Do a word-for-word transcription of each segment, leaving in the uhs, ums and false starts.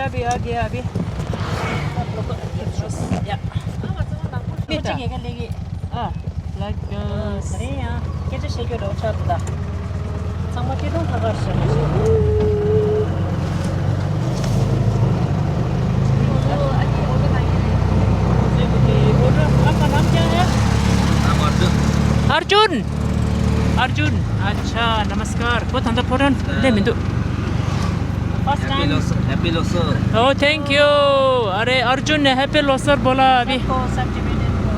ཨ་བི་ཨ་བི་ཨ་བི། ཡ། ཁོ་གཅིག་ཡ་ག་ལེ་གི། ཨ། ལ་ཀ་ས། རེད་ཡ། སྐད་ཆ་བཤད་རྒྱུ་རོགས་ཆགས་འདུག་ད། ཚང་མ་སྐད་གཏོང་ཁ་ཁ་བྱས་ནས། अर्जुन। अर्जुन। अच्छा, नमस्कार। को धंधा फोटो ले मिंदु। First time. Happy Losar, Happy Losar। Oh, thank you। अरे, अर्जुन ने Happy Losar बोला अभी। सबको, सब टिबेटन को।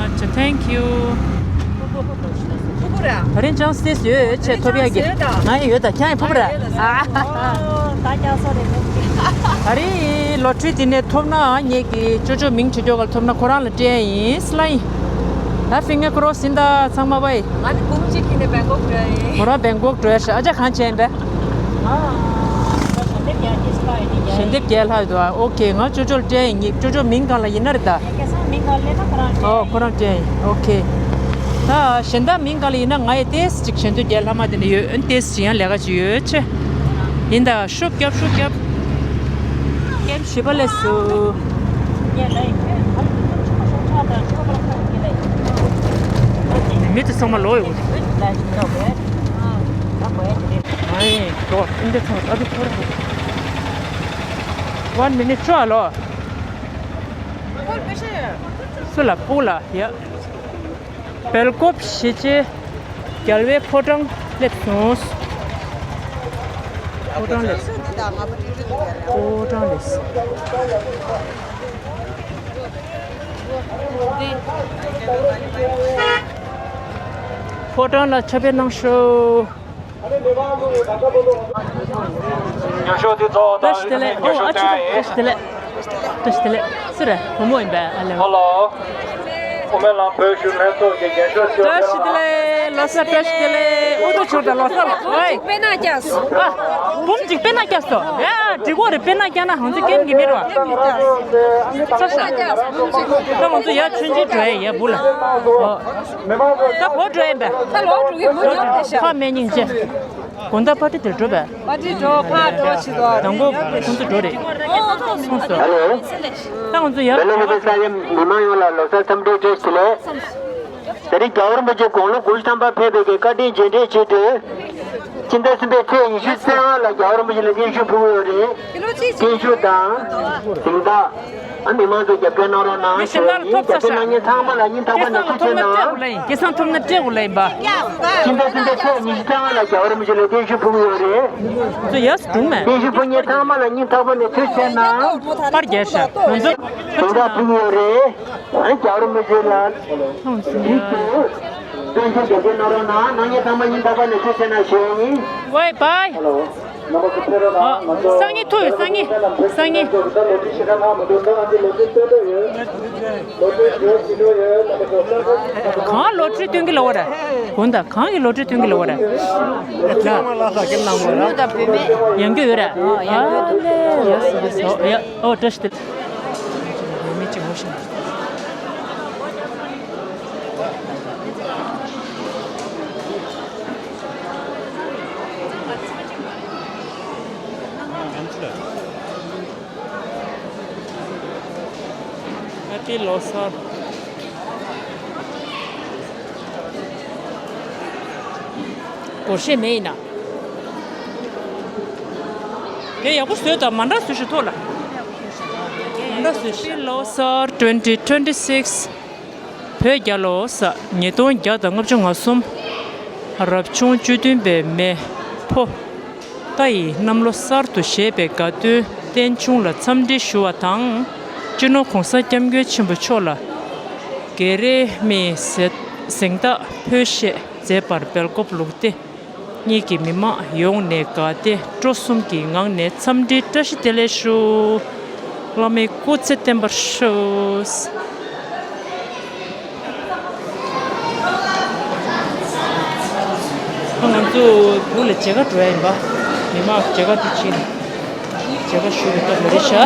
अच्छा, thank you। ད་རིང་ཅང་སྟེས་ཡོད་ཆེ་ཐོབ་ཡ་གི། ང་ཡི་ཡོད་ད་ཁྱང་ཡི་ཕུབ་ར། ད་ཀྱང་སོ་རེད། ད་རིང་ལོ་ཊི་རི་དེ་ནས་ཐོབ་ན་ངེད་ཀྱི་ཅོ་ཅོ་མིང་བྲིས་འཇོག་ག་ཐོབ་ན་ཁོ་རང་ལ་སྤྲད་ཡིན་སླ་ཡིན། ད་ཕིང་ངེ་ཀོ་རོ་སིན་ད་ཚང་མ་བའི། ང་ནི་ཀུམ་གཅིག་གིས་ནས་བེང་ཀོག་འགྲོ་ཡ་ཡིན། ཁོ་རང་བེང་ཀོག་འགྲོ་ཡ་ཤ་ཨ་ཅག་གང་བྱས་ཡིན་པས། ཞལ་འདེབས་རྒྱག་གི་སི་པ་ཡི་ནི་ཞལ་འདེབས་རྒྱག་ལྷག་ཡོད་དོ། ཨོ་ཁེ། ང་ཅོ་ཅོ་ལ་སྤྲད་ཡིན། ངེད་ཅོ་ཅོ་མིང་གང་ལ་ཡིན་ན་རེད་ད། ཁ་སང་མིང་གང་ལ་སླེབས་ན་ཁོ་རང་སྤྲད། ཨོ་ཁོ་རང་སྤྲད་ཡིན། ཨོ་ཁེ། ད་གཞན་དག་མིང་གང་ལ་ཡིན་ན་ང་ཡི་ཏེས་ཅིག་ཞལ་འདེབས་རྒྱག་ལྷག་མ་དེ་འདྲ་ཡོད། ཨ་ནི་ཏེས་ཅིག་ཡང་ལས་ཀ་ཅིག་ཡོད་ཆེ། ཡིན་ད་ཤུགས་རྒྱབ་ཤུགས་རྒྱབ། ཀེམ་བཞི་པ་སླེབས་སོ། མི་དེ་ཚང་མ་ལོག་ཡོད། ཨ་ཡེ་ལོག་ཨིན་དེ་ཚང་མ་ཨ་བི་ཁོ་ར། One minute ཅོ་ཨ་ལོ། སུ་ལ་སྤུ་ལ་ཡ། སྦེལ་ཀོབ་གཞིས་བྱེས་རྒྱལ་བའི་ཕོ་བྲང་སླེབས་སོང་། ཕོ་བྲང་སླེབས། ཕོ་བྲང་སླེབས། ཕོ་བྲང་ལ་ཕྱག་དཔེ་གནང་ཤོག། ཉོ་ཤོག་དེ་ཚོ་བཀྲ་ཤིས་བདེ་ལེགས། ཨོ་ཨ་ཅེ་བཀྲ་ཤིས་བདེ་ལེགས། བཀྲ་ཤིས་བདེ་ལེགས། སུ་རེད། བུ་མོ་ཡིན་པས་ཨ་ལེ། ཧེ་ལོ། ཨོ་མེ་ལམ་བོད་གཞུང་ལྷན་ཚོགས་ཀྱི་རྒྱན་ཤོག་ཞུ་བ། བཀྲ་ཤིས་བདེ་ལེགས། ལོ་གསར་བཀྲ་ཤིས་བདེ་ལེགས། ཨུ་ཏུ་ཆུར་དང་ལོ་གསར་ལ་ཨོའི། དཔེར་ན་རྒྱག་སོ། ཨ། འབུམ་གཅིག་དཔེར་ན་རྒྱག་སོ། ཡ་འགྲིག་གོ་རེད། དཔེར་ན་རྒྱག་ན་ཧང་ཚོད་སྐྱེལ་གི་མི་རོ། ས་ས། ད་ང་ཚོ་ཡ་ཆུན་ཆེ་འགྲོ་ཡ་ཡ་བུ་ལ། ཨོ། ད་གོ་འགྲོ་ཡིན་པས། ད་ལོ་དྲུག་གི་མུ་མཐུད་དེ་ཤ། ཁ་མེད་སྙིང་རྗེ། དགོང་དག་པར་ཏི་དེར་འགྲོ་བས། པར་ཏི་འགྲོ་ཕར་འགྲོ་ཕྱི་དོ། དང་པོ་ཁོང་ཚོ་འགྲོ་རེད། སོང་སོང་། ཧ་ལོ། ད་ང་ཚོ་ཡར། བེ་ལོ་ཧི་ཏི་ས་ཡ་མི་མང་ཡོངས་ལ་ལོ་གསར་འཚམས་འདྲི་བཀྲ་ཤིས་བདེ་ལེགས། ད་རིང་རྒྱལ་བ་རིན་པོ་ཆེ་དགུང་ལོ་དགུ་བཅུ་ཐམ་པ་ཕེབས་པའི་གི་བཀའ་དྲིན་རྗེས་དྲན་ཆེད་དུ། ཕྱི་ཟླ་གསུམ་པའི་ཚེས་ཉི་ཤུ་རྩ་ལྔ་ལ་རྒྱལ་བ་རིན་པོ་ཆེ་ལ་བརྟན་བཞུགས་ཕུལ་གྱི་ཡོད་རེད། བརྟན་བཞུགས་དང་། གཟེངས་རྟགས། ཨ་མི་མང་ཚོ་རྒྱབ་སྐྱོར་གནང་རོགས་གནང་ཞུ་ཡ་ཡིན། རྒྱབ་སྐྱོར་གནང་མཁན་ཚང་མ་ལ་སྙིང་ཐག་པ་ནས་ཐུགས་རྗེ་ཆེ་གནང་། སྐལ་བཟང་ཐོབ་ན་སྤྲད་དགོས་ལ་ཡིན་པ། ཕྱི་ཟླ་གསུམ་པའི་ཚེས་ཉི་ཤུ་རྩ་ལྔ་ལ་རྒྱལ་བ་རིན་པོ་ཆེ་ལ་བརྟན་བཞུགས་ཕུལ་གྱི་ཡོད་རེད། ཚོ་ཡས་སྒྲུང་མེད། བརྟན་བཞུགས་ཕུལ་མཁན་ཚང་མ་ལ་སྙིང་ཐག་པ་ནས་ཐུགས་རྗེ་ཆེ་གནང་། པར་རྒྱག་ཤག་ང་ཚོ། གཟེངས་རྟགས་ཕུལ་གྱི་ཡོད་རེད། ཨ་རྒྱལ་བ་རིན་པོ་ཆེ་ལ། ཐུགས་རྗེ་ཆེ། བརྟན་བཞུགས་རྒྱབ་སྐྱོར་གནང་རོགས་གནང་། གནང་མཁན་ཚང་མ་སྙིང་ཐག་པ་ནས་ཐུགས་རྗེ་ཆེ་གནང་ཞུ་ཡ་ཡིན། ཝའི་བའི། ཧ་ལོ། ཨ། སང་ཉིན་ཐུག་ཡོད། སང་ཉིན། སང་ཉིན། གང་ལོ་ཊི་རི་སྟོན་གི་ལོ་བ་རེད། དགོངས་དག་གང་གི་ལོ་ཊི་རི་སྟོན་གི་ལོ་བ་རེད། ཡང་རྒྱུ་ཡོད་རེད། ཨ་ལེ་ཡོད་སོ་ཡོད་སོ། ཡ་ཨོ་བཀྲ་ཤིས་བདེ་ལེགས། མི་གཅིག་ངོ་ཤེས། ཧེ་པི་ལོ་གསར། སྒོར་གཞས་མེད་ཡིན་ན། དེ་ཡག་པོ་བཟོས་དང་མ་འདྲ་བཟོས་ཤིག་ཐོག་ལ། མ་འདྲ་བཟོས་ཤིག་ལོ་གསར་twenty twenty-six། བོད་རྒྱལ་ལོ་གསར་ཉིས་སྟོང་བརྒྱ་དང་ལྔ་བཅུ་ང་གསུམ། རབ་བྱུང་བཅུ་བདུན་པའི་མེ་ཕོ། རྟ་ཡི་གནམ་ལོ་གསར་དུ་བཞད་པའི་དགའ་སྟོན་རྟེན་འབྱུང་ལ་འཚམས་འདྲི་ཞུ་བ་དང་། སྤྱི་ནོར་༸གོང་ས་༸སྐྱབས་མགོན་ཆེན་པོ་མཆོག་ལ་གྷེ་རེ་མི་གཟེངས་རྟགས་ཕུལ་བཞེས་མཛད་པར་སྦེལ་ཀོབ་ལུང་བསྟན་གཉིས་ཀྱི་མི་མང་ཡོངས་ནས་དགའ་བདེ་སྤྲོ་གསུམ་གྱི་ངང་ནས་འཚམས་འདྲི་བཀྲ་ཤིས་བདེ་ལེགས་ཞུ། བླ་མའི་སྐུ་ཚེ་བརྟན་པར་ཤོག་ཨ། ང་ཚོ་བོད་ལ་མཇལ་ཁ་འགྲོ་ཡ་ཡིན་པ། མི་མང་མཇལ་ཁ་དུ་ཕྱིན། མཇལ་ཁ་ཞུ་བའི་སྐབས་ལ་རེད་ཤག་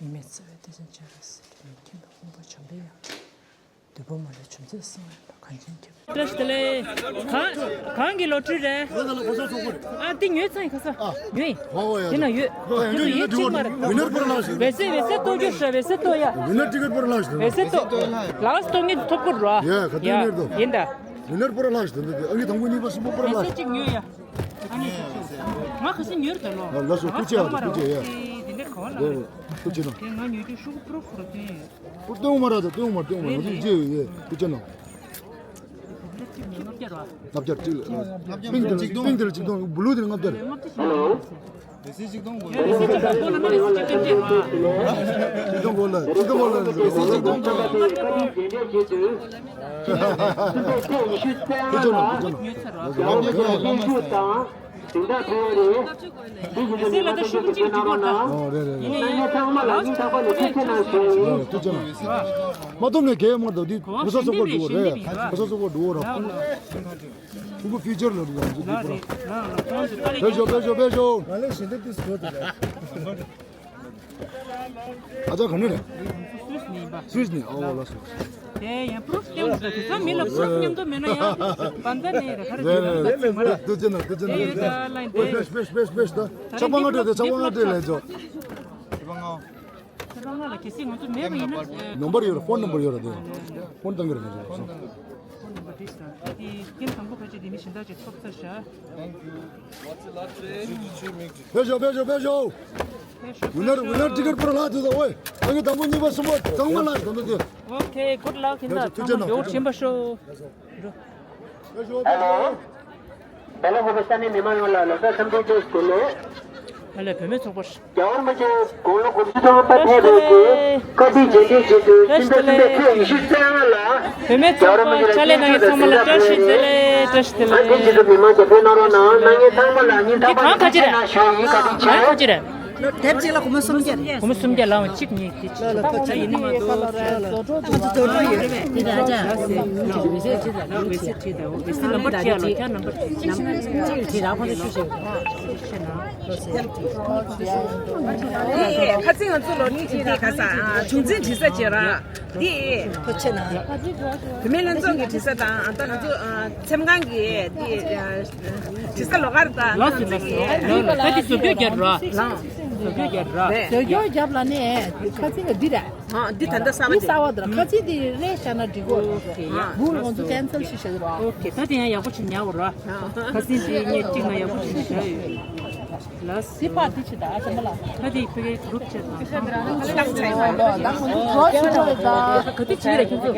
ཉི་མའི་རྩ་བའི་གཏེར་ཆེན་སྤྱན་རས་གཟིགས་ཀྱི་ལུས་མཁྱེན་པའི་དབང་པོ་བྱམས་པའི་དབྱངས། བདུད་དཔུང་མ་ལུས་འཇོམས་མཛད་གསང་བའི་བླ་མ་གངས་ཅན་མཁྱེན་པ། བཀྲ་ཤིས་བདེ་ལེགས། གང་གང་གི་ལོ་ཊ་རི་རེད། ང་ཚོ་ལ་གོ་ས་སོག་པོ་རེད། ཨ་འདི་ཉོས་ཚང་ཡིན་ཁ་ས། ཨ། ཉོས་ཡིན། ཨོ་ཡ། དེ་ན་ཡོད། ཨ་ཡ། དེ་ན་ཡོད་ཡོད་ཡོད། གཅིག་མ་རེད། ཝི་ནར་པོ་ར་ལངས་ཤིག། བེ་སེ་བེ་སེ་ཏོ་རྒྱུ་ཧྲ། བེ་སེ་ཏོ་ཡ། ཝི་ནར་ཊི་ཀེ་ཊི་པོ་ར་ལངས་ཤིག། བེ་སེ་ཏོ། ལགས་སོ། ངས་ཐོབ་གོ་ར། ཡ་ག་དུས་ཡ་ནེར་དོ། ཡིན་ད། ཝི་ནར་པོ་ར་ལངས་ཤིག། དེ་འདི་ཨ་ནི་དང་པོ་གཉིས་པ་གསུམ་པོ་པོ་ར་བེ་ལངས་སེ་ཤིག། གཅིག་ཉོས་ཡ། ཨ་ནི་ང་ཁ་སང་ཉོས་རེད་ད་ལོ། ལགས་སོ། ཐུགས་རྗེ་ཆེ། ཐུགས་རྗེ་ཆེ་ཡ། དེ་འདྲ་ག་བ་ལ་རེད། ཐུགས་རྗེ་གནང་། དེ་ང་ཉོས་དུས་ཤོག་བུ་པོ་ར་ཁུ་ར་སྟོན་ཡོད། སྟོན་མ་ར་ད། སྟོན་མ་སྟོན་མ། ང་ཚོ་རྗེས་ཡོད་ཡོད། ཐུགས་རྗེ་གནང་། ལྔ་བརྒྱ་ར། ལྔ་བརྒྱ་གཅིག་ལ། པིང་དེ་ལ་པིང་དེ་ལ་གཅིག་སྟོང་། བུ་ལུ་དེ་ལ་ལྔ་བརྒྱ་རེད། ཆིག་སྟོང་གོ་ལ། ཆིག་སྟོང་གོ་ལ། ཆིག་སྟོང་གོ་ལ། ཐུགས་རྗེ་གནང་། ཐུགས་རྗེ་གནང་། ཐུགས་རྗེ་གནང་། ལ་ད་ཤུགས་ཀྱིས་འགྲིག་གོ་ད། ཨོ་རེད་རེད་རེད། ཡིན་ཡིན། ཐུགས་རྗེ་གནང་། མ་ཐུབ་ནས་གལ་མ་འདུག་འདི་གོ་ས་སོག་པོ་འགྲོ་རེད། གོ་ས་སོག་པོ་འགྲོ་ར། ཁུ་གུ་ཕི་ཅར་ལ་རུ་ཡང་ཅི་འདུག་པ། བེ་ཤོ་བེ་ཤོ་བེ་ཤོ། ང་ལས་ཞེ་འདེབས་དེ་སུ་དེ་རེད། ཨ་ཅག་ག་ནས་རེད། སུད་སི་ནས་ཡིན་པ། སུད་སི་ནས། ཨོ་ལགས་སོ། དེ་ཡང་པུ་རུབ་སྟེང་དུ་དེ་ཚོ་མི་ལ་པུ་རུབ་མཉམ་དུ་མེད་ན་ཡང་བན་ད་ནས་རེད། ག་རེ་རེད་རེད་རེད། ཐུགས་རྗེ་གནང་། ཐུགས་རྗེ་གནང་། དེ་ཡོད་ད་ལ་ཡིན་དེ། པེ་པེ་པེ་པེ་ད། ཆག་པ་ང་སྤྲད་དེ། ཆག་པ་ང་སྤྲད་ལས་ཅོ། ཁྱེད་པ་ང་ལ་གལ་སྲིད་ང་ཚོ་མེད་པ་ཡིན་ན། ནམ་བར་ཡོད་ར། ཕོན་ནམ་བར་ཡོད་ར། དེ་ཕོན་བཏང་གི་རེད་ང་ཚོ། ཕོན་ནམ་བར་བྲིས་ཤག། དེ་ཀིམ་དང་པོ་ཁ་ཆེ་དེ་མི་གཞན་དག་ཅིག་ཐོབ་ཚར་ཤག། བེ་ཤོ་བེ་ཤོ་བེ་ཤོ། ཝི་ནར་ཝི་ནར་ཊི་ཀེ་ཊི་པོ་ར་ལངས་དུས་ད། ཨོའི་ཨ་ནི་དང་པོ་གཉིས་པ་གསུམ་པ་ཚང་མ་ལངས་ཤིག། དང་པོ་དེ། ཨོ་ཁེ། གུཌ་ལག། ཡིན་ད། ཚང་མ་མགྱོགས་ཕྱིན་པ་ཤོག། ཧེ་ལོ། བལ་ལ་ཧོ་པའི་ས་གནས་མི་མང་ཡོངས་ལ་ལོ་གསར་འཚམས་འདྲི་བཀྲ་ཤིས་བདེ་ལེགས། ཨ་ལས། བུད་མེད་ཚོགས་པ། རྒྱལ་བ་རིན་པོ་ཆེ་དགུང་ལོ་དགུ་བཅུ་ཐམ་པ་ཕེབས་པའི་རྗེས་བཀའ་དྲིན་རྗེས་དྲན་གྱི་དུས་ཕྱི་ཟླ་གསུམ་པའི་ཚེས་ཉི་ཤུ་རྩ་ལྔ་ལ། བུད་མེད་ཚོགས་པ་ཕྱག་ལས་གནང་མཁན་ཚང་མ་ལ་བཀྲ་ཤིས་བདེ་ལེགས། བཀྲ་ཤིས་བདེ་ལེགས། ཨ་དེ་བཞིན་དུ་མི་མང་རྒྱབ་སྐྱོར་གནང་རོགས་གནང་། གནང་མཁན་ཚང་མ་ལ་སྙིང་ཐག་པ་ནས་ཐུགས་རྗེ་གནང་ཞུ་ཡིན། བཀའ་དྲིན་ཆེ། གང་ག་ཅི་རེད། དེབ་གཅིག་ལ་སྒོར་མོ་སུམ་བརྒྱ་རེད། སྒོར་མོ་སུམ་བརྒྱ་ལའང་གཅིག་ཉིད་དེ་གཅིག་ད་ཁོ་ཡིན་ནི་མ་གཏོགས་ང་ཚོ་དོ་དོ་ཡོད་རེད་པས། དེ་ད་ཅག་ཟེར་ཟེར་ཟེར་ཟེར་ཟེར་ཟེར་ལམ་ཁ་ཆེ་ན། ཁྱེད་རང་ཕར་ཚུར་ཞིག་ཁ་ཚིག་ང་ཚོ་ལོ་ནི་དེ་ག་ས་བྱུང་འཛིན་འདྲི་ས་བྱེད་ར། འདི་ཐུགས་རྗེ་གནང་། བུད་མེད་ལྷན་ཚོགས་ཀྱི་འདྲི་ས་དང་ད་ང་ཚོ་ཚེམ་ཁང་གི་འདི་འདྲི་ས་ལོགས་ཀར་དང་ལགས་སོ་ལགས་སོ། ད་འདི་བཟོ་བཅོས་རྒྱབ་ར། བཟོ་བཅོས་རྒྱབ་ར། བཟོ་བཅོས་རྒྱབ་ལ་ནི་ཁ་ཚིག་འདི་རེད། ཨ་འདི་ད་ལྟ་གསར་པ་འདི་དེ། གསར་པ་འདི་ར། ཁ་ཚིག་འདི་རེད་བཞག་ན་འགྲིག་གོ། ཨོ་ཁེ། ཡ་འགུག་ལ་ང་ཚོ་ཀན་སལ་ཞིག་བྱེད་རོགས། ཨོ་ཁེ། ད་དེ་ཡང་ཡག་པོ་ཞིག་ཉར་བ་ར། ཁ་ཚིག་འདི་ངས་གཅིག་ན་ཡག་པོ་ཞིག་བྱ་ཡོད། ལགས། འདི་ཕར་འདི་ཕྱི་ད་ཨ་ཅག་མ་ལགས། ད་དེ་ཕ་གིའི་གུ་རུབ་ཆེད་དང་། ད་ང་ཚོ་གྲོགས་ཆེ་ད། ག་དུས་བྱེད་ཀྱི་རེད་ཁྱོད་ཚོ།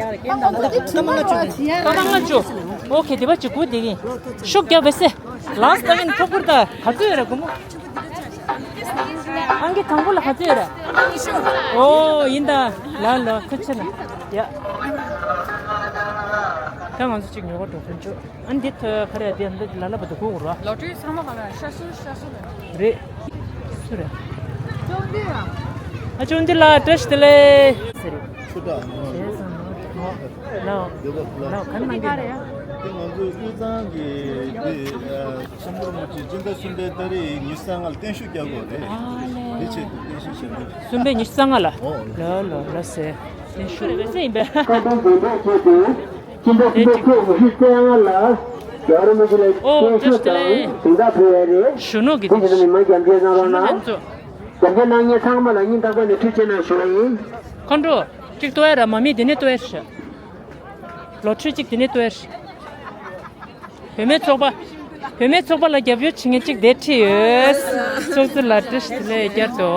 སྐར་མ་ལྔ་བཅུ། སྐར་མ་ལྔ་བཅུ། ཨོ་ཁེ། དེ་པ་ཅིག་སྒུག་བསྡད་ཀྱིན། ཤུགས་རྒྱག་པས་སེ། ལགས་སོ། ད་ངས་ཐོབ་ཁུར་ད་ག་ཚོད་ཡོད་རེད་སྒོར་མོ། ཨང་ཀི་དང་པོ་ལ་ག་ཚོད་ཡོད་རེད། ཨོ་ཡིན་ད། ལ་ལོ་ཁ་ཆེ་ན། ཡ། ད་ང་ཚོ་གཅིག་ཉོ་གར་འགྲོ་མཁན་ཚོ། ཨ་འདི་ཐོ་ག་རེ་འདི་འདི་ལ་ལ་བ་དུ་གོ་གོ་ར། ལོ་ཊ་རི་ཚང་མ་ག་ལ་ཤ་སུ་ཤ་སུ་རེད། རེད། སུ་རེད། ཨ་ཅོ་འདི་ལ་བཀྲ་ཤིས་བདེ་ལེགས། ལའོ་ལའོ་ག་ནང་གི། དེ་ང་ཚོའི་དབུས་གཙང་གི་འདི་ཨ་སྐྱབས་མགོན་རིན་པོ་ཆེ་སྤྱི་ཟླ་གསུམ་པའི་ཏ་རིག་ཉི་ཤུ་རྩ་ལྔ་ལ་བརྟན་བཞུགས་རྒྱག་དགོས་རེད། ཨ་ལེ། དེ་ཆེད་དུ་བརྟན་བཞུགས་བྱེད་དགོས། གསུམ་པའི་ཉི་ཤུ་རྩ་ལྔ་ལ། ཨོ། ལའོ་ལའོ་ལའོ་ཟེར། བརྟན་བཞུགས་རེད་པས་ཟེར་ཡིན་པས། ཁ་སང་དགོན་པའི་ཆེད་དུ་སྤྱི་ཟླ་གསུམ་པའི་ཚེས་ཉི་ཤུ་རྩ་ལྔ་ལ་རྒྱལ་བ་རིན་པོ་ཆེ་ལ་ཨོ་བརྟན་བཞུགས་དང་གཟེངས་རྟགས་ཕུལ་བ་རེད། གཞོན་ནུ་གི་དེ་ཚོ་ནི་མ་རྒྱབ་འགལ་གནང་རོགས་གནང་། རྒྱབ་འགལ་གནང་མཁན་ཚང་མ་ལ་སྙིང་ཐག་པ་ནས་ཐུགས་རྗེ་གནང་ཞུ་བ་ཡིན། ཁོང་ཁྲོ། གཅིག་ལྟོས་ཡ་ར་མ་མི་དེ་ནས་ལྟོས་ཡ་ཤ། ལོ་ཁྲི་གཅིག་དེ་ནས་ལྟོས་ཡ་ཤ། བུད་མེད་ཚོགས་པ། བུད་མེད་ཚོགས་པ་ལ་རྒྱབ་སྐྱོར་བྱེད་མཁན་གཅིག་དེ་ཁྲིད་ཡོད། ཚོགས་གཙོ་ལགས་བཀྲ་ཤིས་བདེ་ལེགས་བསྐྱར་དུ།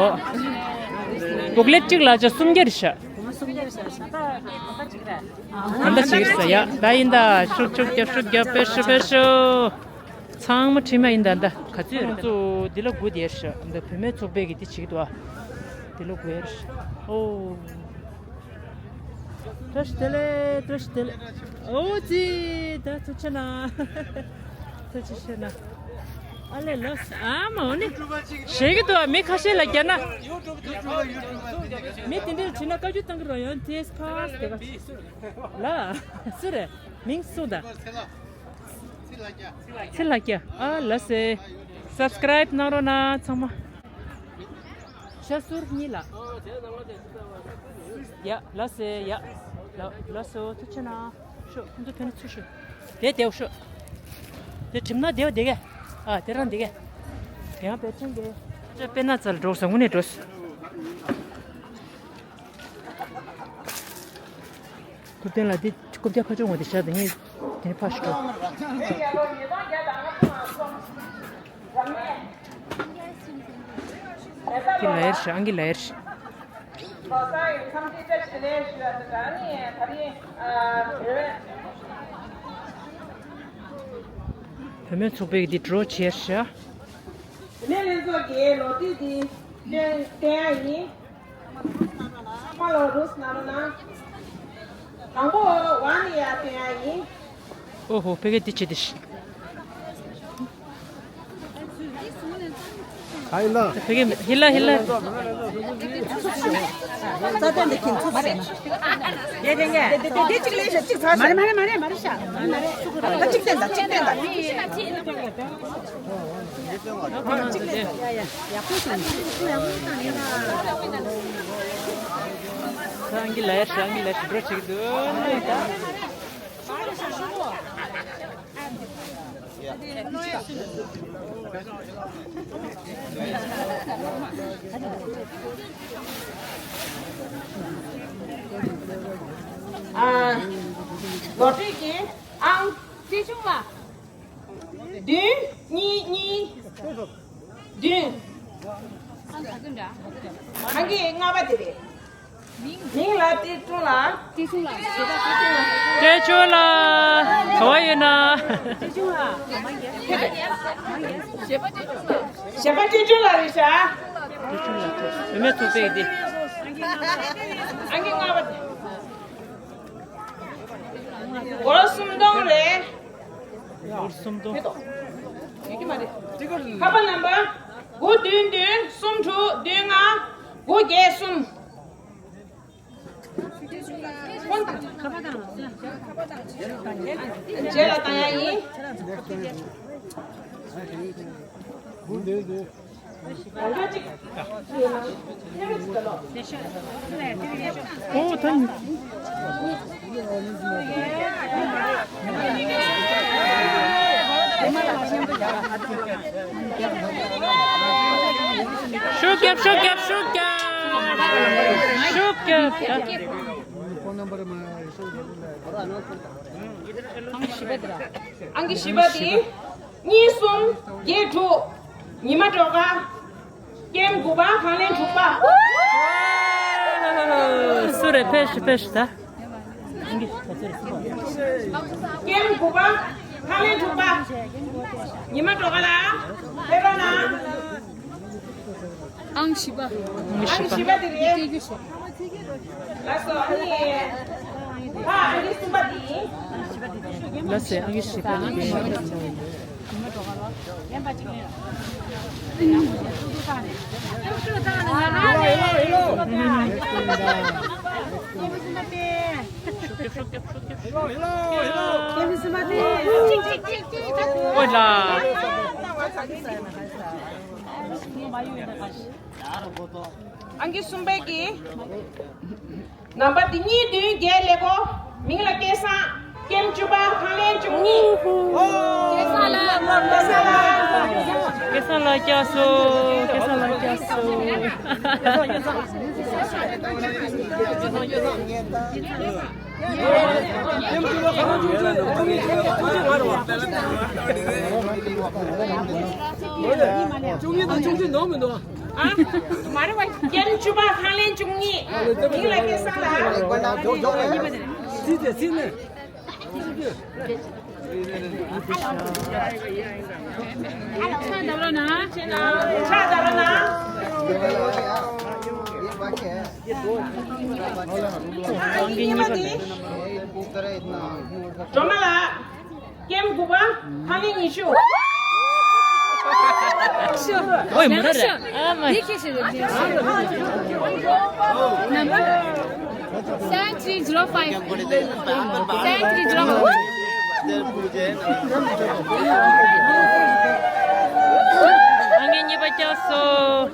བུག་ལེབ་གཅིག་ལ་ཆ་སུམ་བརྒྱ་རེད་ཤག་ད་ལྟ་བྱེད་ཀྱི་ས་ཡ་ད་ཡིན་ད། ཤུགས་ཤུགས་རྒྱབ་ཤུགས་རྒྱབ་པེ་ཤུ་པེ་ཤུ། ཚང་མ་ཁྲིད་མ་ཡིན་ད་ད་ག་ཚོད་རེད། ང་ཚོ་འདི་ལ་སྒུག་བསྡད་ཤག་འདི་བུད་མེད་ཚོགས་པས་ཀྱི་འདི་བྱེད་ཀྱི་འདུག་ཨ། འདི་ལ་སྒུག་ཡ་ཤག་ཨོ། བཀྲ་ཤིས་བདེ་ལེགས། བཀྲ་ཤིས་བདེ་ལེགས། ཨོ་ཙི། ད་ཐུགས་རྗེ་གནང་། ཐུགས་རྗེ་ཆེ་གནང་། ཨ་ལེ་ལོས། ཨ་མ་འོ་ནི། ཞེད་ཀྱི་འདུག་མི་ཁ་ཤས་ལ་རྒྱ་ན། མི་དེ་འདྲས་བྱེད་ན་བཀའ་བཀྱོན་གཏོང་གི་རོགས་ཡོང་དེས་ཕ་སྟེ་ག་ལ། སུ་རེད། མིང་སུ་ད། ཚེ་ལྷ་རྒྱལ། ཨ་ལ་སེ། སབ་སི་ཀ་རའིབ་གནང་རོགས་གནང་ཚང་མ། ཤ་སུར་གཉིས་ལ། ཡ་ལ་སེ་ཡ། ལ་ལ་སོ་ཐུགས་རྗེ་གནང་། ཤོ་ཁོང་ཚོ་ཕན་ཚུན་ཤོ། དེ་དེའུ་ཤོ། དེ་གྲིམ་ན་དེའུ་དེ་གས། ཨ་དེ་རང་དེ་གས། དེ་ཡང་པེ་ཅན་གས། དཔེར་ན་ཚལ་འགྲོ་ས་དངོས་གནས་འགྲོ་ས། ཐུབ་བསྟན་ལ་འདི་རྐུབ་བཀྱག་ཁ་ཕྱོགས་ངོ་དེ་བཞག་དེ་ངས་དེ་ནས་ཕར་ཞིག་འགྲོ། འདི་ལ་ཡར་ཞིག་ཨང་ཀི་ལ་ཡར་ཞིག་བུད་མེད་ཚོགས་པས་འདི་འགྲོ་བྱས་ཤག་བུད་མེད་ལྷན་ཚོགས་ཀྱི་ལོ་རྒྱུས་འདི་བསྟན་ཡ་ཡིན། ཚང་མ་ལ་རུས་གནང་རོགས་གནང་། དང་པོ་ཝན་ཡ་བསྟན་ཡ་ཡིན། ཨོ་ཧོ་ཕ་གི་འདི་བྱེད་དེ་ཤི། ཕ་གི་ཧི་ལ་ཧི་ལ། རྩ་དོན་འདི་ཁྱིམ་ཚུགས་ཟེར་ན། དེ་དེ་དེ་དེ་གཅིག་ལས་ཤ་གཅིག་ཚར་ཤ། མ་རེད་མ་རེད་མ་རེད་མ་རེད་ཤ། ད་གཅིག་བསྟན་ད་གཅིག་བསྟན་ད། རང་གི་ལས་རང་གི་ལས་འགྲོ་ཅིག་འདུག་ཨ། ལོ་ཏྲི་གི་ཨང་། ཅི་བྱུང་ལ། བདུན། གཉིས། གཉིས། བདུན། ཨང་ཀི་ལྔ་པ་དེ་རེད། མིང་ལ་ཏི་ཀྲུང་ལ། ཏི་ཀྲུང་ལ། ཏི་ཀྲུང་ལ། ག་བ་ཡོད་ན། ཏི་ཀྲུང་ལ། གཞས་པ་ཏི་ཀྲུང་ལ་རེད་ཤག་བུད་མེད་ཚོགས་པའི་འདི། ཨང་ཀི་ལྔ་པ་དེ། སྒོར་སུམ་སྟོང་རེད། སྒོར་སུམ་སྟོང་། ཡོད་ཀྱི་མ་རེད། ཁ་པར་ནམ་བར། དགུ་བདུན་བདུན་གསུམ་དྲུག་བདུན་ལྔ་དགུ་བརྒྱད་གསུམ། རྗེས་ལ་བཏང་ཡ་ཡིན། ཨོ་ཐང་། ཤུགས་རྒྱབ་ཤུགས་རྒྱབ་ཤུགས་རྒྱབ། ཤུགས་རྒྱབ། ཨང་ཀི་བཞི་པ་དེ། གཉིས་གསུམ་བརྒྱད་དྲུག་ཉི་མ་སྒྲོལ་དཀར། ཀེམ་དགུ་པ་ཧང་ལེན་དྲུག་པ། སུ་རེད་ཕེབས་ཤིག་ཕེབས་ཤིག་ད། ཀེམ་དགུ་པ་ཧང་ལེན་དྲུག་པ། ཉི་མ་སྒྲོལ་དཀར་ལགས་ཕེབས་རོགས་གནང་། ཨང་བཞི་པ། ཨང་བཞི་པ་དེ་རེད། ལགས་སོ། ཨ་ནི། ད་ཨང་ཀི་གསུམ་པ་དེ་ཡིན། ལགས་སོ། ཨང་ཀི་བཞི་པ་དེ་ཡིན། ཨང་ཀི་གསུམ་པའི་གི། ནམ་པ་འདི་གཉིས་བདུན་བརྒྱད་ཀླད་ཀོར། མིང་ལ་སྐལ་བཟང་། ཀེམ་བཅུ་པ་ཁང་ལན་བཅུ་གཉིས། སྐལ་བཟང་ལགས། སྐལ་བཟང་ལགས། སྐལ་བཟང་ལགས་བསྐྱལ་སོང་། སྐལ་བཟང་ལགས་བསྐྱལ་སོང་། ཨ། མ་རེད་པ། ཀེམ་བཅུ་པ་ཁང་ལན་བཅུ་གཉིས། མིང་ལ་སྐལ་བཟང་ལགས། ཕྱག་བརྡབ་རོགས་གནང་། ཕྱག་བརྡབ་རོགས་གནང་། ཨང་ཀི་གཉིས་པ་ལ། སྒྲོལ་མ་ལགས། ཀེམ་དགུ་པ། ཁང་ལན་ཉི་ཤུ། ཨོའི་མ་རེད། ཨ་མ། Number seven three zero five. Seven three zero five. ཨང་ཀི་གཉིས་པ་བསྐྱལ་སོང་།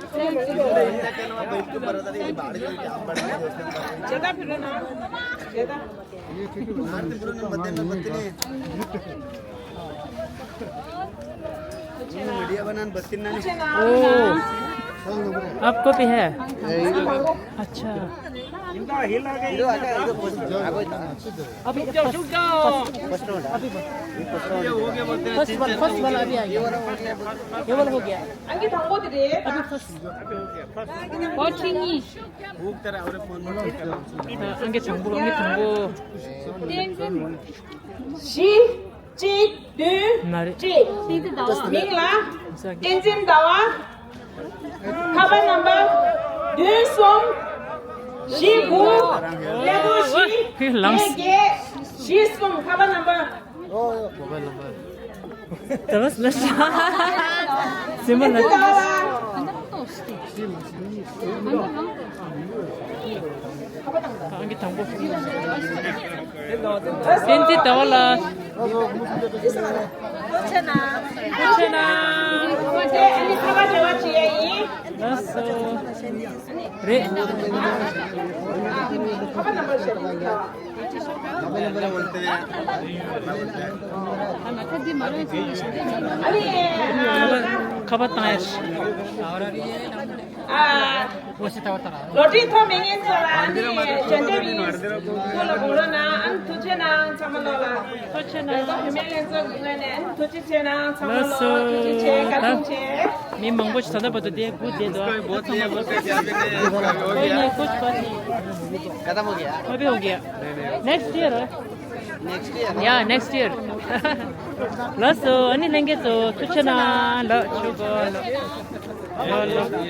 मीडिया बना बत्तीस ना। ओ, आपको भी है? अच्छा। अभी फर्स्ट, फर्स्ट, अभी फर्स्ट। ये हो गया बोलते हैं। फर्स्ट वाला, फर्स्ट वाला अभी आ गया। ये वाला हो गया। अभी फर्स्ट। और ठीक नहीं। ཨང་ཀི་དང་པོ། ཨང་ཀི་དང་པོ། བཞི། གཅིག་བདུན། མ་རེད། གཅིག་མིང་ལ་བསྟན་འཛིན་ཟླ་བ། ཁ་པར་ནམ་པར་བདུན་གསུམ་བཞི་དགུ། ཀླད་ཀོར་བཞི། ལངས། བརྒྱད་བརྒྱད་བཞི་གསུམ། ཁ་པར་ནམ་པར། ད་བས་ལ་ཤ། སེམས་པ་ལ། ཨང་ཀི་དང་པོ། བསྟན་འཛིན་ཟླ་བ་ལགས། ཐུགས་རྗེ་གནང་། ཐུགས་རྗེ་གནང་། ལགས་སོ། རེད། ཁ་པར་བཏང་ཡ། ཨ། ལོ་ཊ་རི་ཐོབ་མེད་མཁན་ཚོ་ལ་ནི་ཞལ་འདེབས་ཡིན། ཁོ་ལ་དགོངས་རོགས་གནང་། ཨ་ནི་ཐུགས་རྗེ་གནང་ཚང་མ་ལོ་ལ། ཐུགས་རྗེ་གནང་། བུད་མེད་ལྷན་ཚོགས་ཀྱི་ངོས་ནས་ཨ་ནི་ཐུགས་རྗེ་ཆེ་གནང་ཚང་མ་ལོ། ལགས་སོ། ཐུགས་རྗེ་ཆེ། བཀའ་དྲིན་ཆེ། མི་མང་པོ་ཞིག་ད་ལྟ་བར་དུ་དེ་སྒུག་བསྡད་འདུག་ཨ་ཚང་མ་ལོ། कोई नहीं, कुछ बात नहीं। खत्म हो गया। अभी हो गया। Next year. Next year. या, नेक्स्ट ईयर। ལགས་སོ། ཨ་ནི་ལྷན་རྒྱས་ཚོ་ཐུགས་རྗེ་གནང་། ལགས་ཞུ་གོ། ལགས་ལགས།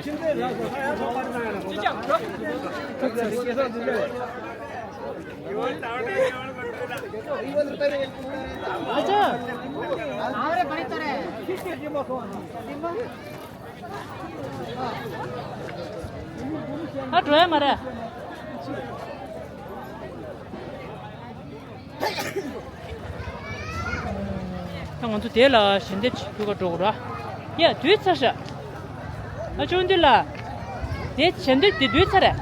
ཨ་འགྲོ་ཡ་མ་རེད། ད་ང་ཚོ་དེ་ལ་ཞལ་འདེབས་བྱེད་རྒྱུ་ག་འགྲོ་དགོས་ར། ཡ་དུས་ཚར་ཤག་ཨ་ཅོ་འདི་ལ། དེ་ཞལ་འདེབས་དེ་དུས་ཚར་རེད།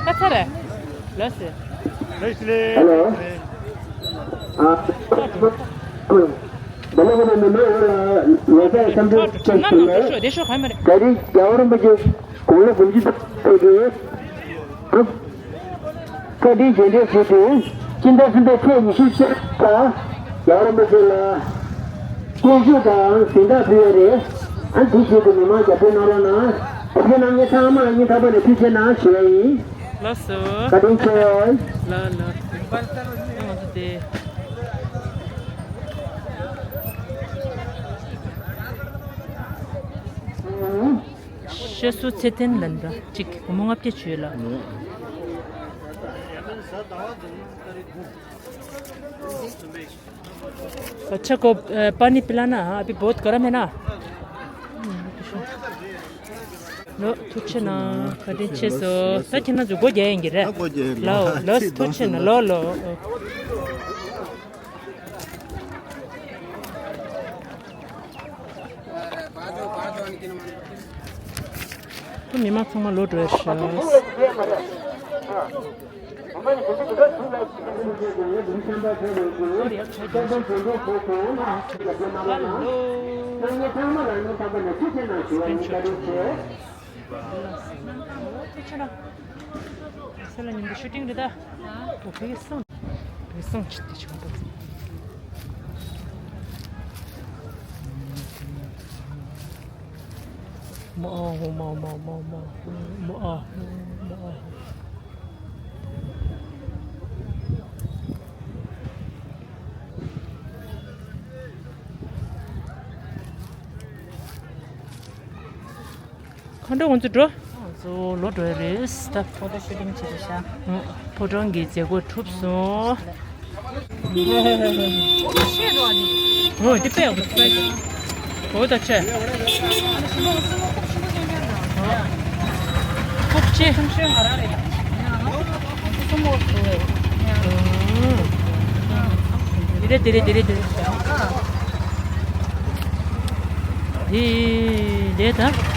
ད་ཚར་རེད། ལགས་སེ། ཧེ་ལོ། ཨ། ད་ལོ་ཧོ་མི་མེ་ལ་ལོ་ཙཱ་བསམ་གྲུབ་ཆེ་ཞུ་ལེ། དེ་ཤོ་ག་མ་རེད། ད་རིང་རྒྱལ་བ་རིན་པོ་ཆེ་དགུང་ལོ་དགུ་བཅུ་ཐོན་ཏེ། བཀའ་དྲིན་རྗེས་དྲན་ཞུས་ཏེ། སྤྱི་ཟླ་གསུམ་པའི་ཚེས་ཉི་ཤུ་རྩ་ལྔ། རྒྱལ་བ་རིན་པོ་ཆེ་ལ་སྙན་ཞུ་དང་གཟེངས་རྟགས་ཕུལ་ཡ་རེད། ཨ་འདི་ཞིག་ཏུ་མི་མང་རྒྱབ་སྐྱོར་གནང་རོགས་གནང་། ཐུགས་རྗེ་གནང་། ངས་ཚང་མ་སྙིང་ཐག་པ་ནས་ཐུགས་རྗེ་གནང་ཞུ་ཡ་ཡིན། ལགས་སོ། བཀའ་དྲིན་ཆེ། ལགས་ལགས། ང་ཚོ་དེ། ཤེས་སུ་ཚེ་བརྟན་ལན་པ་གཅིག་སྒོར་མོ་ལྔ་བརྒྱ་བྱོས་ལ། अच्छा को, अ, पानी पिलाना, हाँ, अभी बहुत गर्म है ना। ལོ། ཐུགས་རྗེ་གནང་། བཀའ་དྲིན་ཆེ་ཟེར། ད་ཁྱེད་རང་ཚོ་སྒོ་རྒྱག་ཡིན་གྱི་རེད། སྒོ་རྒྱག་ཡིན། ལོ། ལོ། ལོ། ཐུགས་རྗེ་གནང་། ལོ། ལོ། ཁོ་མི་མང་ཚང་མ་ལོག་འགྲོ་ཡ་ཤག་ཁྱེད་རང་ཉིན་དུ་ཤུ་ཊིང་རེད་ད། ཨོ། བེ་སང་། བེ་སང་ཆི་དེ་ཆི་མོ་ད། མ་ཨ་ཧོ་མ་མ་མ་མ་མ་ཨ་ཧོ་མ་ཨ་ཧོ། ཁོང་ཚོ་ང་ཚོ་འགྲོ། ང་ཚོ་ལོག་འགྲོ་ཡ་རེད་ད། ཕོ་ཊོ་ཤུ་ཊིང་བྱེད་དུ་ཤ། ཕོ་ཊོ་གི་མཛད་སྒོ་གྲུབ་སོང་། འོ་དེ་དཔེ་ཡག་པོ་འདུག་འོ་ད་ཆེ། ཁོག་ཆེ། དེ་རེད་དེ་རེད་དེ་རེད་དེ་རེད། དེ་ལས་ད།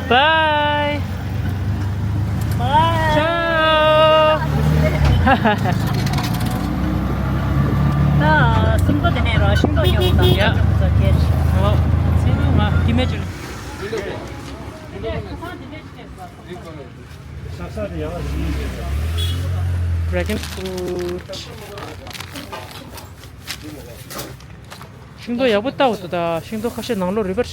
Bye. Ciao. ད་སུམ་མདོ་དེ་ནས་རོ་ཤིང་ཏོག་ཉོ་དང་ཡ། ཚེ་རིང་ང་དེ་མེད་ཅིག Dragon fruit. ཤིང་ཏོག་ཡག་པོ་ལྟ་འོ་ད། ཤིང་ཏོག་ཁ་ཤས་ནང་ལོགས་རུལ་པ་རེད།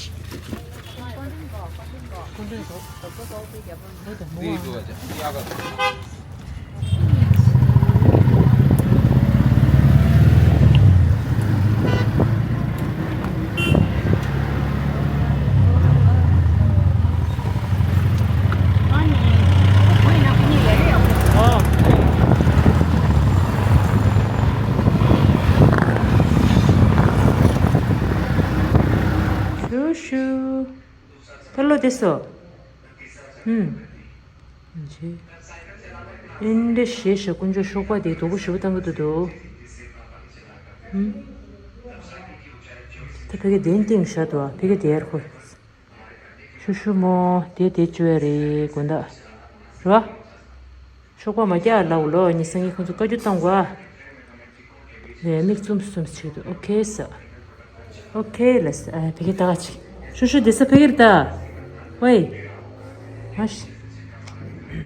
ཤུ་ཤུ། ཕ་ལོ་དེ་སོ། ཧུམ། ཨིན་འདྲ་ཞེས་ཞེས་དཀོན་མཆོག་ཤོག་པ་དེ་དོ་པོ་ཞེ་པོ་བཏང་གི་འདུག་དོ། ཧུམ། ད་ཕ་གི་དེ་སྟེང་བཞག་འདུག་ཨ། ཕ་གི་དེ་ཡར་ཁོ། ཤུ་ཤུ་མོ་དེ་དེ་བཅོས་རེད་དགོན་བདག་རེད་བ། ཤོག་པ་མ་རྒྱག་ལ་འུ་ལོ་ཉི་སང་ཉི་ཁོང་ཚོ་བཀའ་བཀྱོན་བཏང་གོ་ཨ། ལས་མིག་བཙུམ་བཙུམ་བྱེད་འདུག་ཨོ་ཁེ་ས། ཨོ་ཁེ་ལ་ས། ཨ་ཕ་གི་ད་ག་ཅིག་ཤུ་ཤུ་དེ་ས་ཕ་གིར་ད། ཝེ། མ་ཤི།